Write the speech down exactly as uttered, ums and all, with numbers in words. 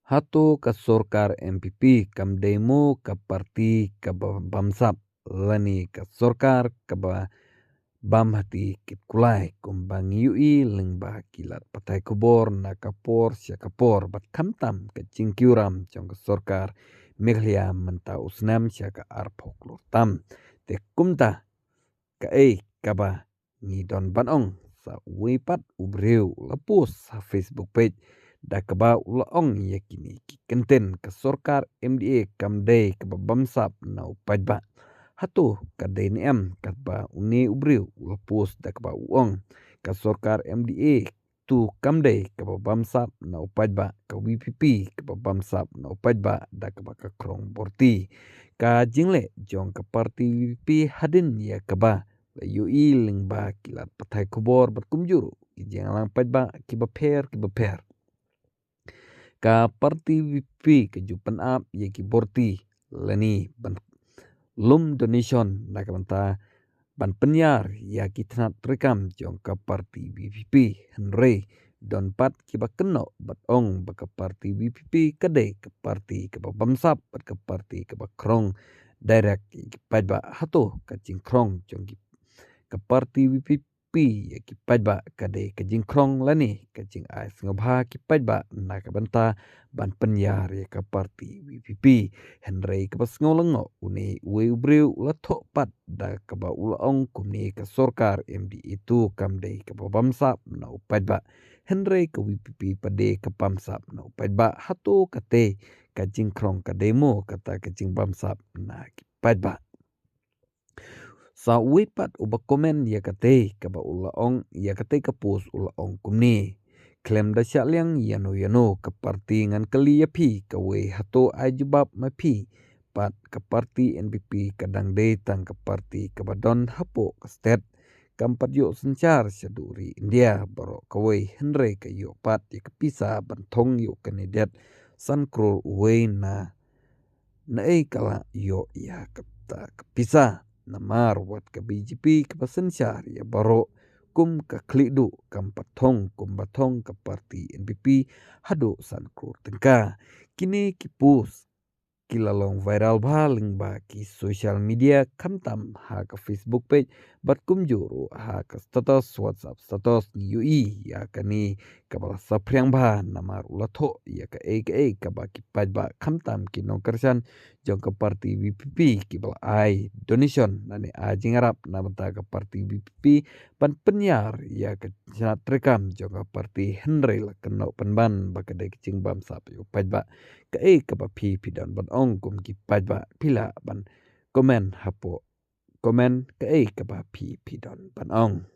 Hato ka sorkar N P P kam dei mo ka parti kaba bamsap, lane ka sorkar kaba bam hati kit kulai, kumba ngi ïohi lyngba ki lad pathai khubor na ka por sha ka por, bad khamtam ka jingkiew ram jong ka sorkar Meghalaya mynta u snem sha ka arphew klur tam. Te kumta, kaei kaba ngi don ban ong, sa uwei pat u briew u la post ha Facebook page da kaba u la ong ïa kine ki kyntien: ka sorkar M D A kam dei kaba bamsap na u paidbah. Hato ka dei ne em? Kaba une u briew u la post da kaba u ong, ka sorkar M D A tu kam dei kaba bamsap na u paidbah, ka V P P kaba bamsap na u paidbah da kaba ka khrong borti. Ka jingleh jong ka parti V P P hadien ïa kaba la ïohi lyngba ki lad pathai khubor bad kumjuh ruh ki jingïalang paidbah kiba pher kiba pher. Ka parti V P P ka ju pynap ïa ki borti lane ban lum donation na ka bynta ban pynïar ïa ki tnat treikam jong ka parti V P P. Hynrei don pat kiba kynnoh bad ong ba ka parti V P P ka dei ka parti kaba bamsap bad ka parti kaba khrong direct ïa ki paidbah. Hato ka jingkhrong jong ki, ka parti V P P ïa ki paidbah ka dei ka jingkhrong lane ka jingai sngewbha ki paidbah na ka bynta ban pynïar ïa ka parti V P P? Hynrei kaba sngew lyngngoh, une uwei u briew u la thoh pat da kaba u la ong kumne, ka sorkar M D A tu kam dei kaba bamsap na u paidbah, hynrei ka V P P pat dei ka bamsap na u paidbah. Hato kata ka jingkhrong ka dei mo kata ka jingbamsap na ki paidbah? Sa uwei pat uba comment ïa kata kaba u la ong, ïa kata ka post u la ong kumne: Khlem da shah liang ïano ïano ka parti, ngan kylli ïa phi kawei, hato ai jubab ma phi pat, ka parti N P P ka dang dei tang ka parti kaba don hapoh ka state, kam pat ïoh synshar shaduh ri India baroh kawei, hynrei ka ïoh pat ïa ka pisa ban thong ïa u candidate san klur uwei na naei ka la ïoh ïa kata ka pisa. Namar wat ka B J P kaba synshar ïa baroh kum ka khlieh duh, kam pat thong kumba thong ka parti N P P haduh san klur tyngka. Kine ki post ki la long viral bha lyngba ki social media, khamtam ha ka Facebook page bad kumjuh ruh ha ka status WhatsApp status. Ngi ïohi ïa kane kaba la saphriang bha namar u la thoh ïa kaei kaei kaba ki paidbah, khamtam ki nongkyrshan jong ka parti V P P kiba la ai donation lane ai jingïarap na bynta ka parti V P P ban pynïar ïa ka tnat treikam jong ka parti, hynrei la kynnoh pynban ba ka dei ka jingbamsap ïa u paidbah. Kaei kaba phi phi don ban ong kum ki paidbah? Phi lah ban comment hapoh comment kaei kaba phi phi don ban ong.